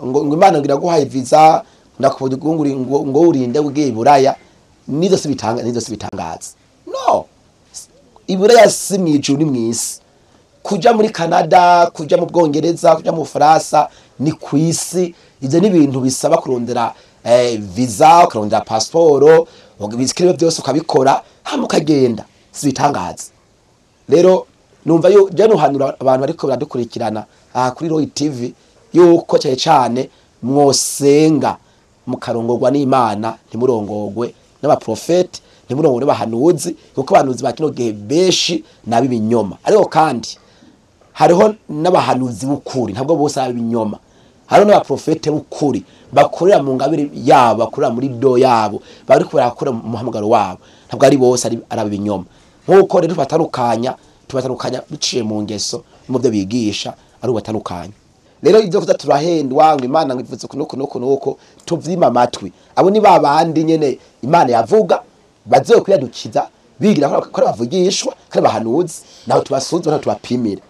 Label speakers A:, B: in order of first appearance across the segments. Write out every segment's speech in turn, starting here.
A: Ngo Imana ngira guhaye visa ndakubunguri ngo urinde ugiye Iburaya, nizo si bitanga, nizo si bitangaza. No, Iburaya si mwijuru ni mwisi. Kuja muri Canada, kuja mu Bwongereza, kuja mu Faransa ni kwisi. Ivyo ni ibintu bisaba kurondera visa, kurondera passport, ibikiriwe byose ukabikora hama ukagenda, si bitangaza. Rero numva yo je nuhanura abantu bariko baradukurikirana aha kuri Roy TV yuko cyane cyane mwosenga mukarongorwa n'Imana, ntimurongorwe n'abaprofeti, ntimurongorwe n'abahanuzi, kuko abahanuzi ba kino gihe benshi nabibinyoma. Ariko kandi hariho n'abahanuzi b'ukuri, ntabwo bose ari ibinyoma. Hariho n'abaprofete b'ukuri bakorera mu ngabire yabo, bakorera muri do yabo, bariko barakora mu muhamagaro wabo, ntabwo ari bose ari abinyoma. Nkuko rero tubatandukanya biciye mu ngeso mu byo bigisha, ari ubatandukanya. Rero ibyo kuza turahendwa ngo Imana ngo ivuze kunuko nuko nuko, tuvyima amatwi. Abo ni babandi nyene Imana yavuga bazokwiyadukiza bigira ko bavugishwa kandi bahanuzi, naho tubasuzuma naho tubapimira.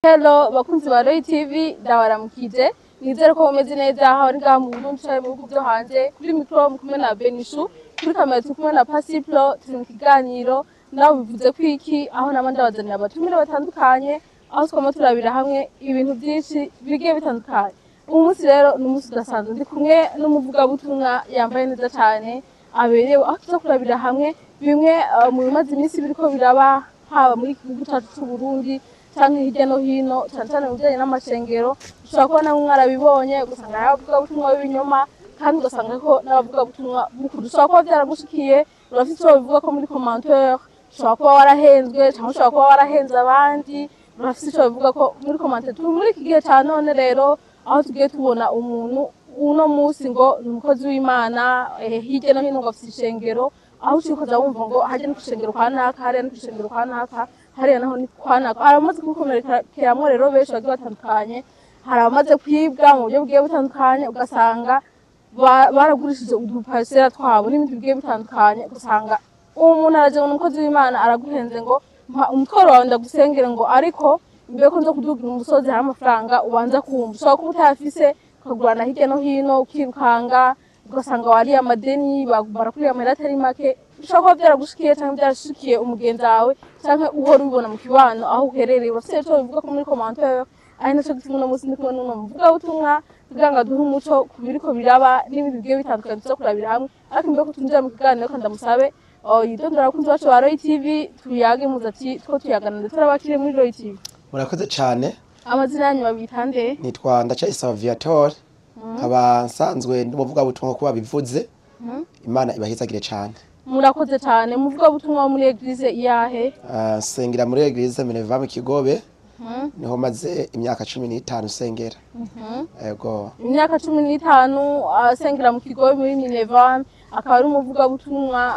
B: Hello bakunzi ba Roy TV, ndabaramukije, nizere ko mumeze neza aho ari ngaha mu Burundi canke mu bihugu vyo hanze. Kuri micro muri kumwe na Benishu, kuri kamera turi kumwe na Pasiplo, turi mu kiganiro nawe bivuze ko iki, aho nama ndabazanira abatumire batandukanye, aho twama turabira hamwe ibintu byinshi bigiye bitandukanye. Uyu munsi rero ni umunsi udasanzwe, ndi kumwe n'umuvugabutumwa yambaye neza cane aberewe, aho tuza kurabira hamwe bimwe mu bimaze iminsi biriko biraba haba muri iki gihugu cacu c'u Burundi canke hirya no hino, cane cane mu bijanye n'amashengero. Ushobora kubona mwarabibonye, ugasanga hari abavugabutumwa b'ibinyoma kandi ugasanga ko n'abavugabutumwa b'ukuri. Ushobora kuba vyaragushikiye, urafise ico babivuga ko muri commentaire, ushobora kuba warahenzwe canke ushobora kuba warahenze abandi, urafise ico babivuga ko muri commentaire. Turi muri iki gihe ca none rero aho tugiye tubona umuntu uno musi ngo ni umukozi w'Imana, hirya no hino ngo afise ishengero, aho ushobora wumva ngo harya ni kw'ishengero kwa naka, hariya ni kw'ishengero kwa naka, hariya naho ni kwa naka. Hari abamaze kukomerekeramwo rero benshi bagiye batandukanye, hari abamaze kwibwa mu buryo bugiye butandukanye, ugasanga baragurishije uduparisera twabo n'ibindi bigiye bitandukanye, ugasanga uwo muntu araje ngo ni umukozi w'Imana araguhenze ngo mpa umutwaro wawe ndagusengere ngo ariko mbere ko nza kudugira umusozi hari amafaranga ubanza kumva. Ushobora kuba utayafise ukagurana hirya no hino ukirukanga, ugasanga wariye amadeni, barakuriye amahera atari make. Ushobora kuba vyaragushikiye canke vyarashikiye umugenzi wawe canke uhora ubibona mu kibano aho uherereye. Urafise ico bivuga ko muri commentaire, ari naco gituma uno munsi ndi kumwe n'uno muvugabutumwa kugira ngo aduhe umuco ku biriko biraba n'ibindi bigiye bitandukanye tuza kurabira hamwe. Ariko imbere ko twinjira mu kiganiro, reka ndamusabe yitondera abakunzi bacu ba Roy TV, tuyage muze ati two tuyagana ndetse turabakire muri Roy TV.
A: Murakoze cane.
B: Amazina yanyu babita nde?
A: Nitwa Ndacayisaba Viator, nkaba nsanzwe ndi umuvugabutumwa kuko babivuze. Imana ibahezagire cane.
B: Murakoze cane. Umuvugabutumwa wo muri Eglise iyahe?
A: Nsengera muri Eglise Minerva mu Kigobe. Niho maze imyaka 15 nsengera. Yego.
B: Imyaka 15 asengera mu Kigobe muri Minerva, akaba ari umuvugabutumwa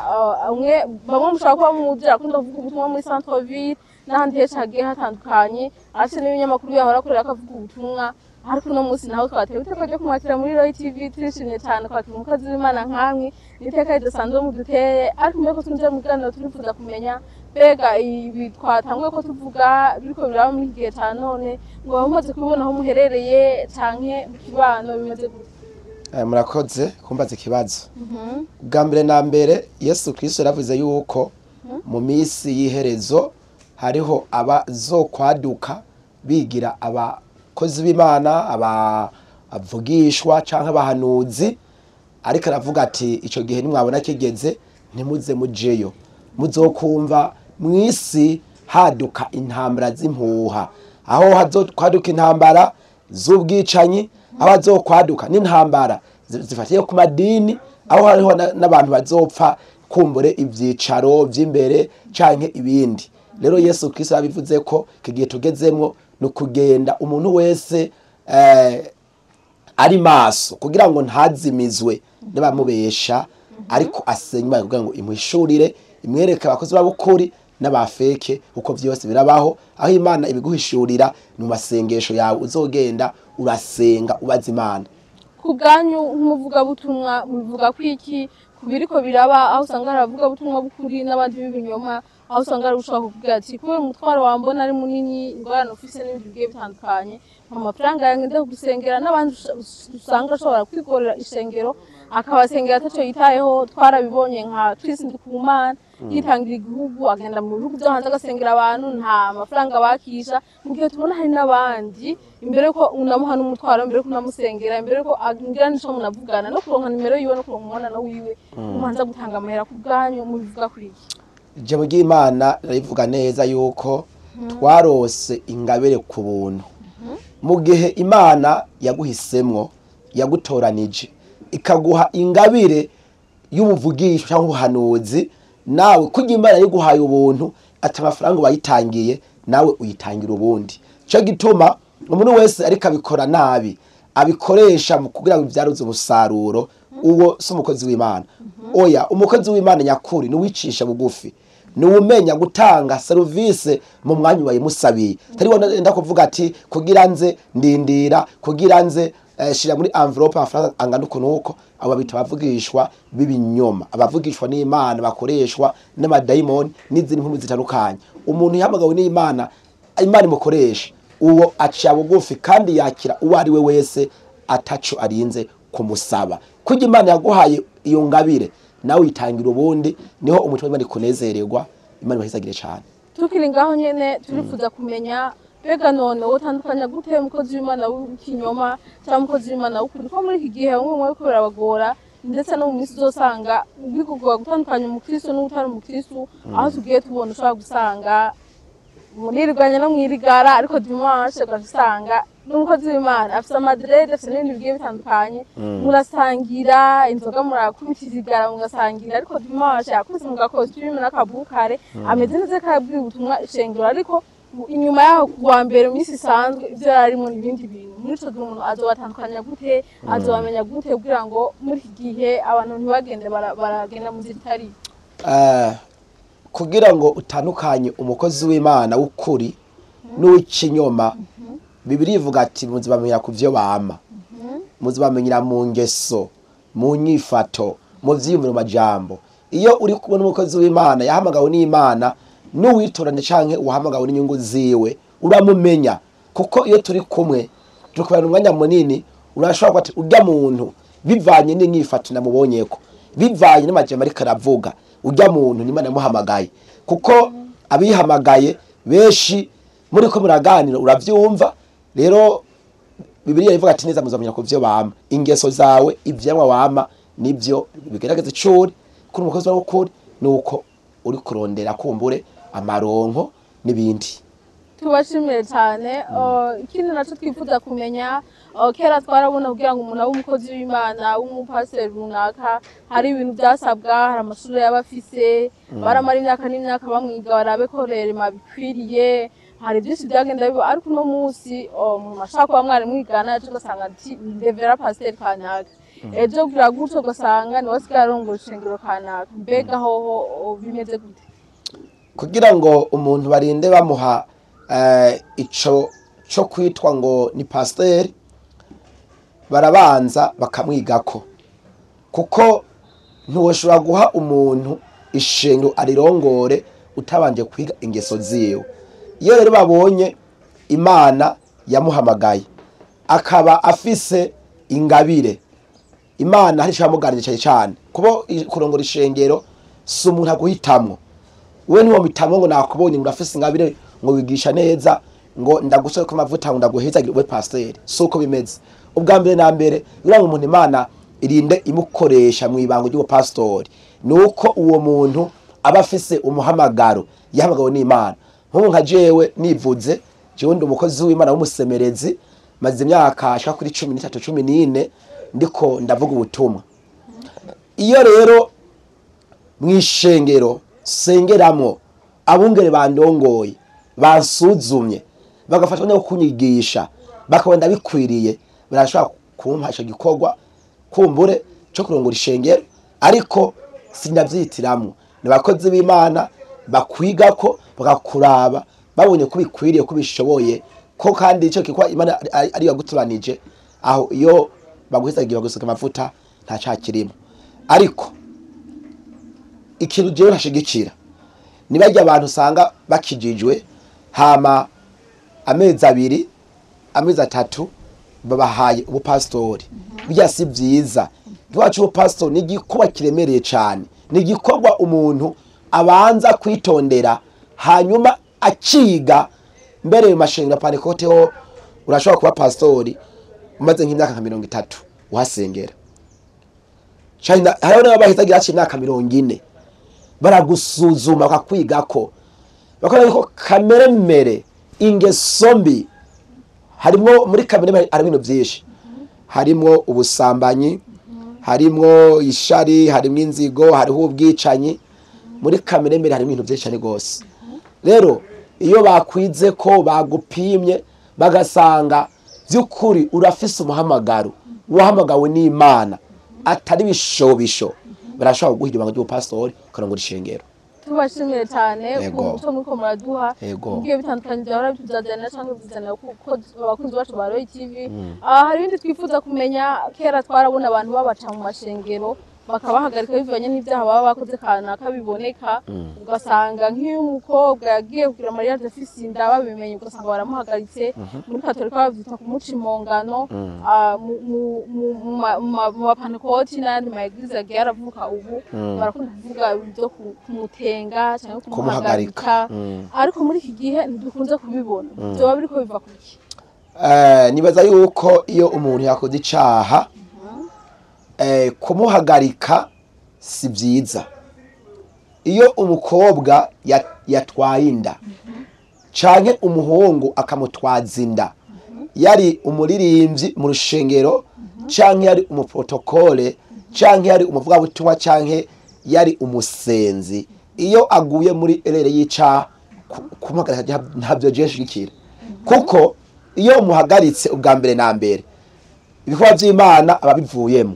B: umwe bamwe mushobora kuba muzi akunda kuvuga ubutumwa muri Centre Ville n'ahandi henshi hagiye hatandukanye, arafise n'ibinyamakuru yahora akorera akavuga ubutumwa. Ariko uno munsi naho twatewe iteka ryo kumwakira muri Roy TV, turishimye cane kwakira umukozi w'Imana nkamwe, ni iteka ridasanzwe muduteye. Ariko mbere ko twinjira mu kiganiro turifuza kumenya mbega ibi twatanguye ko tuvuga biriko biraba muri iki gihe ca none, ngo mumaze kubibona aho muherereye canke mu kibano bimeze gute?
A: Murakoze kumbaza ikibazo. Bwa mbere na mbere Yesu Kristo yaravuze yuko mu misi y'iherezo hariho abazokwaduka bigira abakozi b'Imana, abavugishwa canke abahanuzi, ariko aravuga ati ico gihe nimwabona kigeze ntimuze mujeyo, muzokumva mwisi haduka intambara z'impuha, aho hazokwaduka intambara z'ubwicanyi, aho hazokwaduka n'intambara zifatiye ku madini, aho hariho n'abantu bazopfa kumbure ivyicaro vy'imbere canke ibindi. Rero Yesu Kristo yabivuze ko kigiye tugezemwo no kugenda umuntu wese ari maso kugira ngo ntazimizwe n'abamubesha, ariko asenywa kugira ngo imuhishurire, imwereke abakozi b'abukuri n'abafeke, uko vyose birabaho. Aho Imana ibiguhishurira mu masengesho yawe, uzogenda urasenga ubaza Imana.
B: Ku bwanyu nk'umuvugabutumwa, mubivuga kwiki ku biriko biraba, aho usanga hari abavugabutumwa b'ukuri n'abandi b'ibinyoma, aho usanga hari ushobora kuvuga ati kubera umutwaro wambona ari munini, ingorane ufise n'ibindi bigiye bitandukanye, mu mafaranga yanjye ndeka gusengera, n'abandi usanga ashobora kwigorera ishengero akabasengera ataco yitayeho. Twarabibonye nka Chris Ndikumana yitangira igihugu, agenda mu bihugu byo hanze agasengera abantu nta mafaranga bakisha, mu gihe tubona hari n'abandi imbere yuko unamuha n'umutwaro, imbere yuko unamusengera, imbere yuko agira n'ico munavugana, no kuronka nimero yiwe, no kuronka umubonano wiwe, ubanza gutanga amahera. Ku bwanyu mubivuga kuri iki?
A: Ijambo ry'Imana ririvuga neza yuko twarose ingabire ku buntu. Mu gihe Imana yaguhisemwo, yagutoranije, ikaguha ingabire y'ubuvugisho cyangwa ubuhanuzi, nawe kugira Imana yiguhaye ubuntu ati amafaranga wayitangiye, nawe uyitangira ubundi. Cyo gituma umuntu wese ariko abikora nabi, abikoresha mu kugira ngo bibyaruze umusaruro, uwo si umukozi w'Imana. Oya, umukozi w'Imana nyakuri ni uwicisha bugufi, ni umenya gutanga serivisi mu mwanya wayimusabiye, atari wenda kuvuga ati kugira nze ndindira, kugira nze shira muri envelope amafaranga angana uku nuko. Abo bita abavugishwa b'ibinyoma, abavugishwa n'Imana bakoreshwa n'amadayimoni n'izindi nkumi zitandukanye. Umuntu yahamagawe n'Imana, Imana imukoresha, uwo aciya bugufi kandi yakira uwo ari we wese ataco arinze kumusaba. Kuko Imana yaguhaye iyo ngabire, nawe uyitangira ubundi, niho umutima w'Imana ikunezererwa. Imana ibahezagire cyane.
B: Tukiri ngaho nyene, turifuza kumenya mbega none wotandukanya gute umukozi w'Imana w'ikinyoma cyangwa umukozi w'Imana w'ukuri, ko muri iki gihe bamwe bamwe bariko birabagora, ndetse no mu minsi uzosanga bikugora gutandukanya umukristo n'utari umukristo, aho tugiye tubona ushobora gusanga murirwanya no mwirigara, ariko dimanche ugaca usanga n'umukozi w'Imana afise amadreads, afise n'ibintu bigiye bitandukanye, murasangira inzoga, murakubita izigara mugasangira, ariko dimanche akubise mu gakositimu n'akabukare, ameze neza, karabwira ubutumwa ishengero, ariko inyuma yaho kuwa mbere mu minsi isanzwe ivyo yararimo n'ibindi bintu. Muri ico gihe umuntu azobatandukanya gute, azobamenya gute, kugira ngo muri iki gihe abantu ntibagende baragenda mu nzira itari?
A: Kugira ngo utandukanye umukozi w'Imana w'ukuri n'uw'ikinyoma, Bibiliya ivuga ati muzibamenyera ku vyo bama, muzibamenyera mu ngeso, mu nyifato, mu vyiyumviro, mu majambo. Iyo uri kumwe n'umukozi w'Imana yahamagawe n'Imana n'uwitorane canke uwahamagawe n'inyungu ziwe, uramumenya, kuko iyo turi kumwe, turi umwanya munini, urashobora kuba ati urya muntu, bivanye n'inyifato namubonyeko, bivanye n'amajambo ariko aravuga, urya muntu ni Imana yamuhamagaye. Kuko abihamagaye benshi muri ko muraganira uravyumva. Rero Bibiliya ivuga ati neza muzamenya ku vyo bama. Ingeso zawe, ivyamwa wama, nivyo bigerageza icuri kuri umukozi wawe ukuri nuko uri kurondera kumbure amaronko n'ibindi.
B: Tubashimiye cyane. Ikindi naco twifuza kumenya, kera twarabona kugira ngo umuntu abe umukozi w'Imana w'umupasiteri runaka hari ibintu byasabwa, hari amashuri yaba afise, baramara imyaka n'imyaka bamwiga barabe ko rerema bikwiriye, hari byinshi byagenda biba. Ariko uno munsi umuntu ashaka kuba mwari mwigana ejo ugasanga ati ndevera pasiteri kanaka, ejo kugira gutyo ugasanga niwe asigaye arongora ishengero kanaka. Mbega hoho bimeze gute?
A: Kugira ngo umuntu barinde bamuha ico co kwitwa ngo ni pasiteri, barabanza bakamwigako, kuko ntiwoshobora guha umuntu ishengero arirongore utabanje kwiga ingeso ziwe. Iyo rero babonye Imana yamuhamagaye, akaba afise ingabire, Imana hari ico yamuganirije cyane cyane, kuba kurongora ishengero si umuntu aguhitamwo. We ntiwomitamwo ngo nakubonye ngo urafise ingabire, ngo wigisha neza, ngo ndagusore ko amavuta, ngo ndaguhezagire ube pasiteri. Si uko bimeze. Ubwa mbere na mbere, kugira ngo umuntu Imana irinde imukoresha mu ibango ry'ubupasitori, ni uko uwo muntu aba afise umuhamagaro, yahamagawe n'Imana. Nk'ubu nka jewe nivuze, jewe ndi umukozi w'Imana w'umusemerezi, maze imyaka ashika kuri 13, 14 ndiko ndavuga ubutumwa. Iyo rero mw'ishengero sengeramwo abungere bandongoye, bansuzumye, bagafatwa no kunyigisha, bakabona ndabikwiriye, barashobora kumpa ico gikorwa kumbure co kurongora ishengero. Ariko sinavyitiramwo, ni abakozi b'Imana bakwigako, bakakuraba, babonye ko bikwiriye, ko bishoboye, ko kandi ico gikorwa Imana ari yagutoranije. Aho iyo Baguhezagiye, bagusuka amavuta, nta cyaha kirimo. Ariko ikintu jewe ntashigikira ni barya abantu usanga bakijijwe, hama amezi 2, amezi 3, babahaye ubupasitori. Bijya si byiza. Iwacu ubupasitori ni igikorwa kiremereye cyane, ni igikorwa umuntu abanza kwitondera hanyuma akiga. Mbere mu mashengero Pantekote ho urashobora kuba pastori umaze nk'imyaka nka 30 uhasengera. China hariho n'abahizagira haciye imyaka 40, baragusuzuma bakakwigako, bakora ko kamere mere ingeso mbi harimo. Muri kamere harimo ibintu byinshi, harimo ubusambanyi, harimo ishari, harimo inzigo, hariho ubwicanyi. Muri kamere mbere harimo ibintu byinshi cyane rwose. Rero iyo bakwize ko bagupimye, bagasanga by'ukuri urafise umuhamagaro, wahamagawe n'Imana, atari ibishobisho, barashobora kuguha ibanga ry'ubupasitori ukarongora ishengero.
B: Tubashimire cyane ku muco muriko muraduha. Mugiye bitandukanye byahora bituzazanira cyangwa bizanira kuko abakunzi bacu ba Roy TV. Hari ibindi twifuza kumenya. Kera twarabona abantu babaca mu mashengero, bakabahagarika bivanye n'ibyaha baba bakoze kanaka biboneka, ugasanga nk'iyo umukobwa yagiye kugira mariage afise inda, babimenye ugasanga baramuhagaritse. Muri Katolika bavyita kumuca impongano. Mu bapantekoti n'ayandi ma église yagiye aravuka ubu, barakunda kuvuga ibyo kumutenga cyangwa
A: kumuhagarika.
B: Kumuhagarika. Ariko muri iki gihe ntidukunze kubibona. Vyoba biriko biva kuki?
A: Nibaza yuko iyo umuntu yakoze icaha, kumuhagarika si byiza. Iyo umukobwa yatwaye inda canke umuhungu akamutwaza inda, yari umuririmbyi mu rushengero canke yari umuprotokole canke yari umuvugabutumwa canke yari umusenzi, iyo aguye muri erreur y'icaha, kumuhagarika ntabyo jewe nshigikira, kuko iyo umuhagaritse, ubwa mbere na mbere ibikorwa by'Imana aba bivuyemo.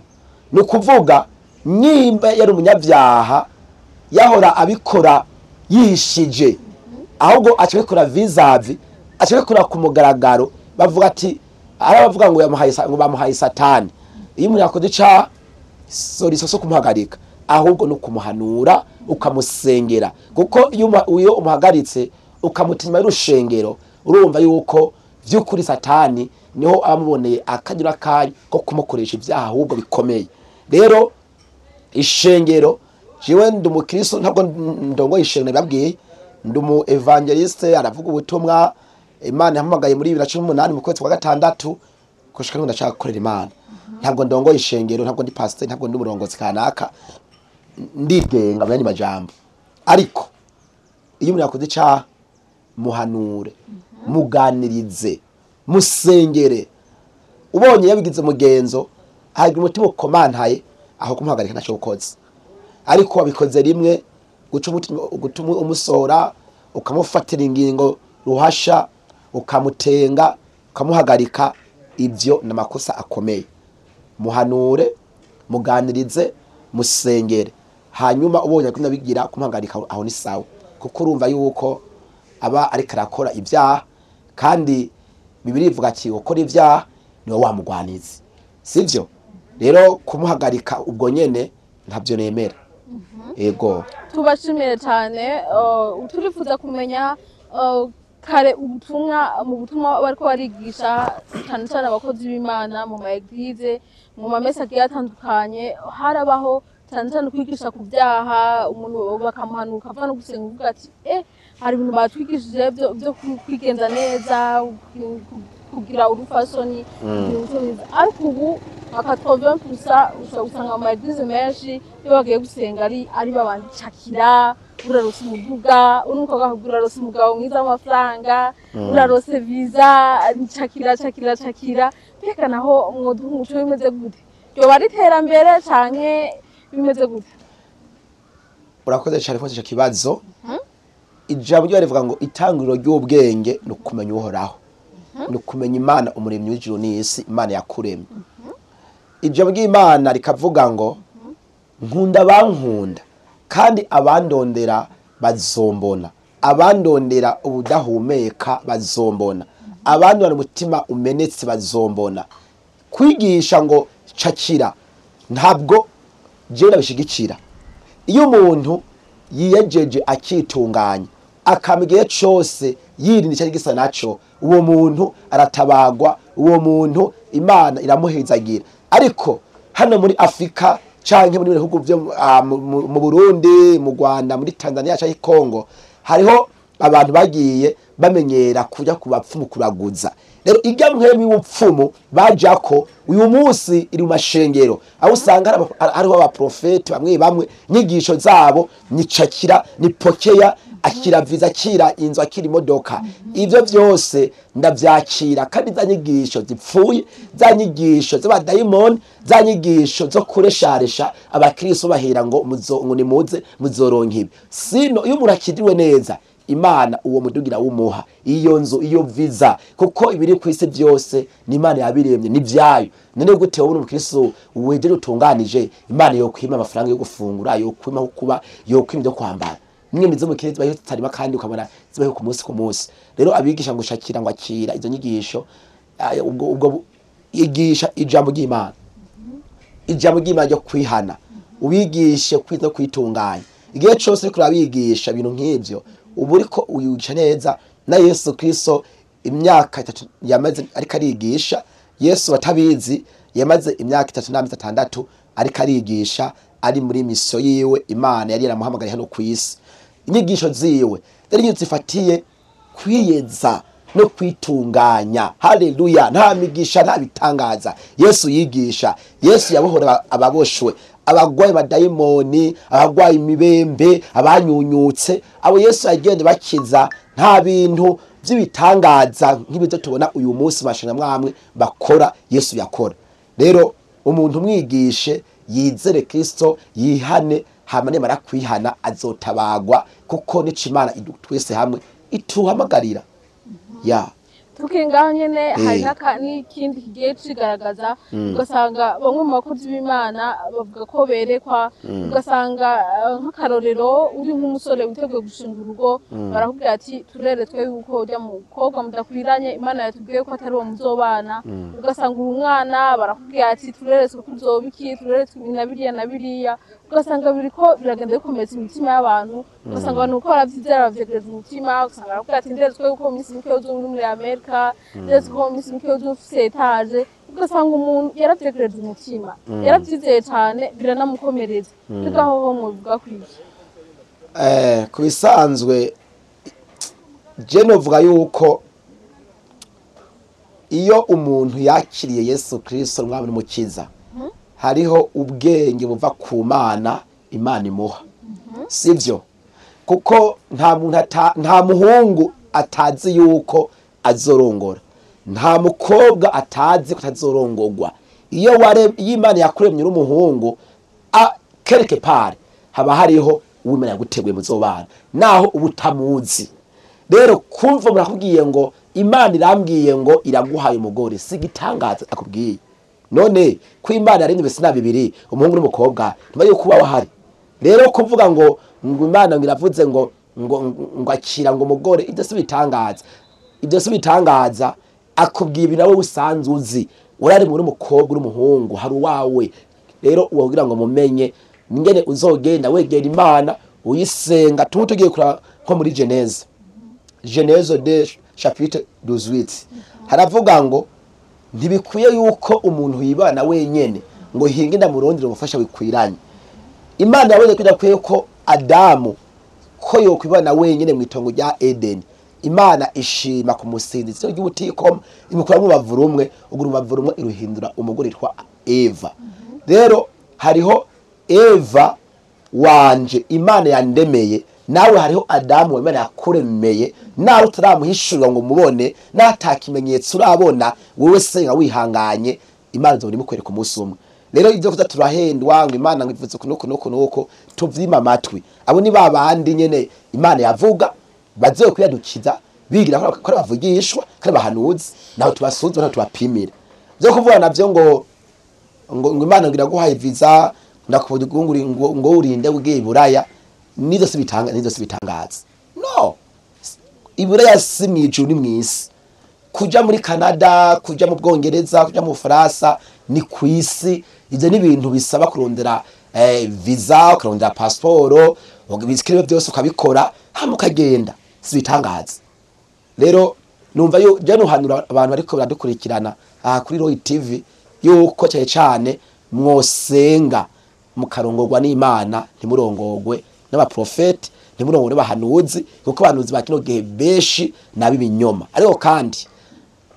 A: Ni ukuvuga nimba yari umunyabyaha, yahora abikora yishije, ahubwo akabikora vis-à-vis, akabikora ku mugaragaro. Bavuga ati, ari abavuga ngo yamuhaye ngo bamuhaye Satani. Iyo umuntu yakoze icaha, solution so kumuhagarika, ahubwo no kumuhanura, ukamusengera, kuko iyo umuhagaritse ukamutima y'urushengero, urumva yuko vy'ukuri Satani niho abamuboneye akagira akanya ko kumukoresha ibyaha ahubwo bikomeye. Rero ishengero, jewe ndi umukristo, ntabwo ndongoye ishengero, nababwiye ndi umu évangéliste, aravuga ubutumwa. Imana yampamagaye muri 2018 mu kwezi kwa gatandatu, gushika n'ubu ndashaka gukorera Imana. Ntabwo ndongoye ishengero, ntabwo ndi pastor, ntabwo ndi umurongozi kanaka, ndigenga mu yandi majambo. Ariko iyo umuntu yakoze icaha, muhanure, muganirize, musengere. Ubonye yabigize umugenzo, hagira umutima ukomantaye, aho kumuhagarika ntacyo ukoze. Ariko wabikoze rimwe, guca umutima, gutuma umusora, ukamufatira ingingo ruhasha, ukamutenga, ukamuhagarika, ibyo ni amakosa akomeye. Muhanure, muganirize, musengere, hanyuma ubonye ko bigira kumuhagarika, aho ni sawa, kuko urumva yuko aba ariko arakora ibyaha, kandi Bibiliya ivuga ati ukora ibyaha niwe wamugwanizi, sibyo? Rero kumuhagarika ubwo nyene ntabyo nemera, yego.
B: Tubashimire cyane. Turifuza kumenya, kare ubutumwa, mu butumwa bariko barigisha cyane cyane abakozi b'Imana mu ma église, mu mamesa agiye atandukanye, harabaho cyane cyane kwigisha ku byaha, umuntu bakamuhanuka ava no gusenga uvuga ati hari ibintu batwigishije byo kwigenza neza, kugira urufasoni, kugira umuco mwiza. Ariko ubu aka 80% ushobora gusanga mu ma église menshi iyo bagiye gusenga ari babandi cakira urarose umuduga, uri umukobwa akakubwira urarose umugabo mwiza w'amafaranga, urarose visa, cakira, cakira, cakira. Mbega naho mwoduha umuco, bimeze gute? Ryoba ari iterambere canke bimeze gute?
A: Urakoze cyane kubaza icyo kibazo. Ijambo ryo rivuga ngo itanguriro ry'ubwenge ni ukumenya Uhoraho, ni ukumenya Imana umuremyi w'ijuru n'isi, Imana yakuremye. Ijambo ry'Imana rikavuga ngo nkunda abankunda, kandi abandondera bazombona, abandondera ubudahumeka bazombona, abandondera umutima umenetse bazombona. Kwigisha ngo cakira, ntabwo jewe nabishigikira. Iyo umuntu yiyejeje akitunganya akama igihe cose yirinda icari gisa naco, uwo muntu aratabagwa, uwo muntu Imana iramuhezagira. Ariko hano muri Afrika canke muri bihugu byo mu Burundi, mu Rwanda, muri Tanzania canke Congo, hariho abantu bagiye bamenyera kuja ku bapfumu kuraguza. Rero irya mpwemu y'ubupfumu bajako uyu munsi iri mu mashengero, aho usanga hariho abaprofeti bamwe bamwe inyigisho zabo ni cakira, ni pokeya, akira viza, akira inzu, akira imodoka. Ivyo vyose ndavyakira, kandi za nyigisho zipfuye, za nyigisho z'abadayimoni, za nyigisho zo kuresharesha abakristo bahera ngo ngo nimuze muzoronka ibi. Sino iyo umuntu akiriwe neza, Imana uwo mudugira wumuha iyo nzu, iyo viza, kuko ibiri ku isi byose ni Imana yabiremye, ni vyayo. None gute wowe umukristo wejeje utunganije, Imana yo kwima amafaranga yo gufungura, yo kwima aho kuba, yo kwima ibyo kwambara? Nimwe mizo mukire zibaho zitarima, kandi ukabona zibaho ku munsi ku munsi. Rero abigisha ngo shakira, ngo akira izo nyigisho, ubwo igisha ijambo ry'Imana, ijambo ry'Imana ryo kwihana, ubigishe kwiza kwitunganya. Igihe cyose uriko urabigisha ibintu nk'ivyo, uba uriko uyigisha neza. Na Yesu Kristo imyaka 3 yamaze ariko arigisha. Yesu batabizi yamaze imyaka 3 n'amezi 6 ariko arigisha, ari muri misiyo yiwe Imana yari yaramuhamagariye hano ku isi. Inyigisho ziwe rero iyo zifatiye kwiyeza no kwitunganya. Haleluya! Nta migisha, nta bitangaza Yesu yigisha. Yesu yabohora ababoshwe, abagwayi badayimoni, abagwayi imibembe, abanyunyutse, abo Yesu yagenda bakiza. Nta bintu by'ibitangaza nk'ibyo tubona uyu munsi mashanya mwamwe bakora Yesu yakora. Rero umuntu umwigishe yizere Kristo, yihane, hama nimara kwihana azotabagwa, kuko nico Imana twese hamwe ituhamagarira. Ya.
B: Tukiri ngaho nyene, hari n'ikindi kigiye cigaragaza, ugasanga bamwe mu bakozi b'Imana bavuga ko berekwa, ugasanga nk'akarorero uri nk'umusore witeguye gushinga urugo, barakubwira ati tureretswe yuko ujya mu mukobwa mudakwiranye, Imana yatubwiye ko atari uwo muzobana. Ugasanga uri umwana, barakubwira ati tureretswe ko uzoba iki, tureretswe ibi na biriya na biriya. Ugasanga biriko biragenda bikomeza imitima y'abantu, ugasanga abantu uko baravyizera bavyegereza umutima. Ugasanga barakubwira ati nderetswe yuko mu minsi mike uzoba uri muri Amerika, nderetswe ko mu minsi mike uzoba ufise etaje. Ugasanga umuntu yaravyegereje umutima, yaravyizeye cane, biranamukomereza. Mbega hoho mwobivuga kwiki?
A: Ku bisanzwe je novuga yuko iyo umuntu yakiriye Yesu Kristo umwami n'umukiza, hariho ubwenge buva ku Mana, Imana imuha, sivyo? Kuko nta muntu nta muhungu atazi yuko azorongora, nta mukobwa atazi ko atazorongorwa. Iyo Imana yakuremye uri umuhungu, quelque part haba hariho uwo Imana yaguteguye muzobana, naho uba utamuzi. Rero kumva murakubwiye ngo Imana irambwiye ngo iraguhaye umugore, si igitangaza akubwiye. None ko Imana yaremye ibitsina bibiri, umuhungu n'umukobwa, ntiba yuko uba wahari. Rero kuvuga ngo Imana ngo iravuze ngo ngo akira ngo umugore, ibyo si bitangaza. Ibyo si bitangaza, akubwiye ibintu nawe usanzwe uzi. Urari muri umukobwa uri umuhungu, hari uwawe. Rero uwo kugira ngo mumenye ingene uzogenda wegera Imana uyisenga. Tuba tugiye kura nko muri Genèse, Genèse 2 chapitre 18, haravuga ngo ntibikwiye yuko umuntu yibana wenyene, ngo hinge ndamurondere umufasha wikwiranye. Imana yabonye ko idakwiye ko Adamu ko yokwibana wenyene mu itongo rya Edeni. Imana ishima kumusinziza ry'ubutikoma, imukura mu rubavu rumwe, ubwo urubavu rumwe iruhindura umugore witwa Eva. Rero hariho Eva wanje Imana yandemeye, nawe hariho Adamu Imana yakuremeye, nawe utaramuhishurira ngo mubone, nata kimenyetso urabona, wewe senga wihanganye, Imana izobona imukwereka umunsi umwe. Rero ibyo kuza turahendwa ngo Imana ngo ivuze uku nuku nuku nuku, tuvyima amatwi. Abo ni babandi nyene Imana yavuga bazoye kwiyadukiza, bigira ko ari bavugishwa, ko ari bahanuzi, naho tubasuzuma, naho tubapimira. Byo kuvuga navyo ngo ngo Imana ngo iraguhaye visa, ndakuvuga ngo ngo urinde ugiye Iburaya, nizo si bitanga, nizo si bitangaza. No, Iburaya si mwijuru ni mwisi. Kuja muri Canada, kuja mu Bwongereza, kuja mu Bufaransa ni kwisi. Ivyo ni ibintu bisaba kurondera visa, ukarondera pasiporo, ibikenewe byose ukabikora, hama ukagenda. Si ibitangaza. Rero numva yo je nuhanura abantu bariko baradukurikirana aha kuri Roy TV yuko cyane cyane mwosenga mukarongorwa n'Imana, ntimurongorwe n'abaprofeti, ntimurongorwe n'abahanuzi, kuko abahanuzi ba kino gihe benshi n'abibinyoma. Ariko kandi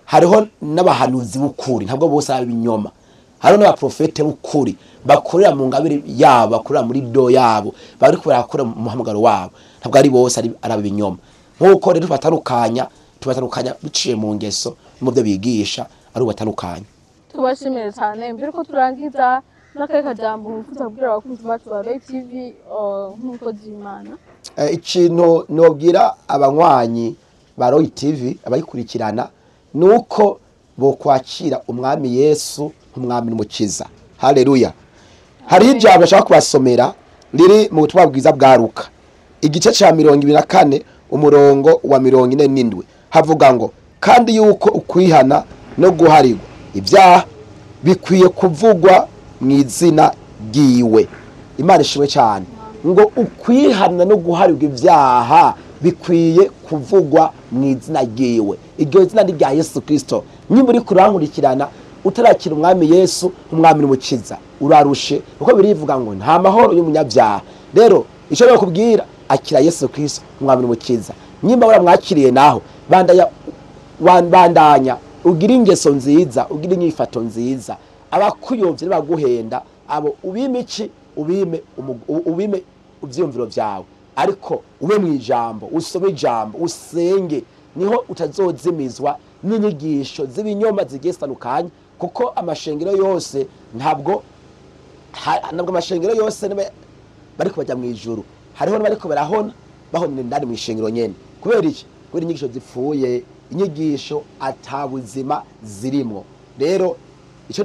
A: hariho n'abahanuzi b'ukuri, ntabwo bose ari abibinyoma. Hariho n'abaprofete b'ukuri bakorera mu ngabire yabo, bakorera muri do yabo, bariko barakora mu muhamagaro wabo, ntabwo ari bose ari abibinyoma. Nk'uko rero tubatandukanya biciye mu ngeso mu byo bigisha, ari ubatandukanya.
B: Tubashimire cyane. Mbere ko turangiza n'akahe kajambo mwifuza kubwira abakunzi bacu ba Roy TV nk'umukozi w'Imana?
A: Ikintu nobwira abanywanyi ba Roy TV abayikurikirana nuko bokwakira umwami Yesu nk'umwami n'umukiza. Haleluya. Hari ijambo nshaka kubasomera riri mu butumwa bwiza bwa Luka igice ca 24 umurongo wa 47, havuga ngo kandi yuko ukwihana no guharirwa ibyaha bikwiye kuvugwa mu izina ryiwe. Imana ishimwe cyane. Ngo ukwihana no guharirwa ibyaha bikwiye kuvugwa mu izina ryiwe. Iryo zina ni rya Yesu Kristo. Nimba uri kurankurikirana utarakira umwami Yesu umwami n'umukiza, urarushe, kuko birivuga ngo nta mahoro y'umunyabyaha. Rero icyo nakubwira, akira Yesu Kristo umwami n'umukiza. Nimba waramwakiriye naho bandanya ugira ingeso nziza, ugira inyifato nziza. Abakuyovye baguhenda abo ubime iki? Ubime ubime ivyiyumviro vyawe, ariko ube mu ijambo, usome ijambo, usenge, niho utazozimizwa n'inyigisho z'ibinyoma zigiye zitandukanye. Kuko amashengero yose ntabwo amashengero yose bariko bajya mu ijuru. Hariho n'abariko barahona bahonera indani mu ishengero nyene. Kubera iki? Kubera inyigisho zipfuye, inyigisho atabuzima zirimo. Rero icyo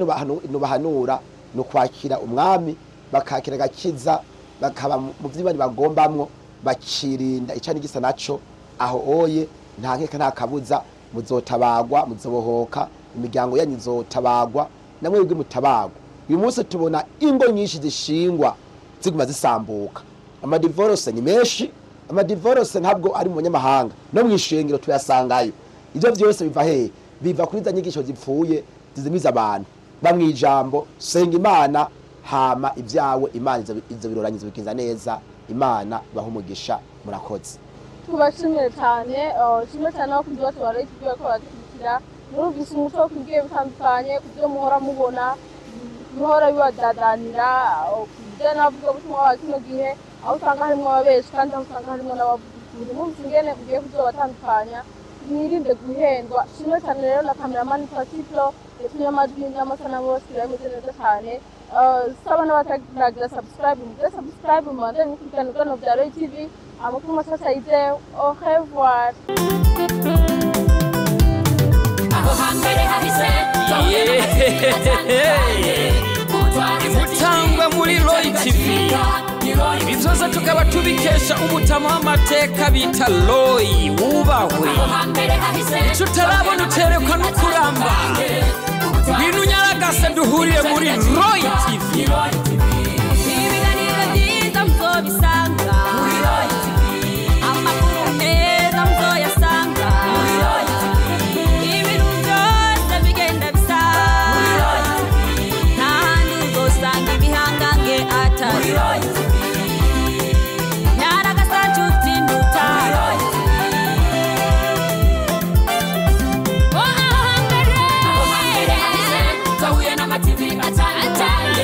A: nubahanura ni ukwakira umwami, bakakira agakiza, bakaba mu vy'Imana bagombamwo, bakirinda icyo n'igisa naco. Aho oye nta nkeka nta kabuza, muzotabagwa, muzobohoka, imiryango yanyu izotabagwa, namwe mwebwe mutabagwa. Uyu munsi tubona ingo nyinshi zishingwa ziguma zisambuka. Amadivorose ni menshi, amadivorose ntabwo ari mu banyamahanga, no mu ishengero tuyasangayo. Ivyo vyose biva hehe? Biva kuri za nyigisho zipfuye zizimiza abantu. Bamwe ijambo, senga Imana, hama ibyawe Imana izo biroranye bikinza neza. Imana ibahe umugisha. Murakoze.
B: Tubashimire cyane, shimwe cyane abakunzi bacu ba Roy TV bariko baradukurikira. Murumvise umuco wo kubwiye bitandukanye ku byo muhora mubona, bihora bibadadanira ku bijyanye n'abavugabutumwa ba kino gihe, aho usanga harimwo ababeshi kandi aho usanga harimwo n'abavuga ukuri. Murumvise ingene mugiye kuzobatandukanya, mwirinde guhendwa. Shimwe cyane rero na kameramani Pasiplo yatumye amajwi n'amasanamu bose bimeze neza cyane. Saba n'abataragira subscribe, mugire subscribe, mubandanye mukurikirana ibiganiro bya Roy TV. Amakuru mashasha yizewe. Au revoir.
C: Imutangwa muri Roy TV, ibi byose tukaba tubikesha umutama w'amateka bita Roy wubahwe. Ico utarabona uterekwa n'ukuramba. Ngwino unyaragase duhurire muri Roy TV.
D: Ibiganiro byiza muzobisanga, amakuru meza muzoyasanga, ibintu byose bigenda bisa, nta handi uzosanga ibihangange atari Nyaragasa nshuti nduta.
E: Twahuye n'ama TV atandukanye,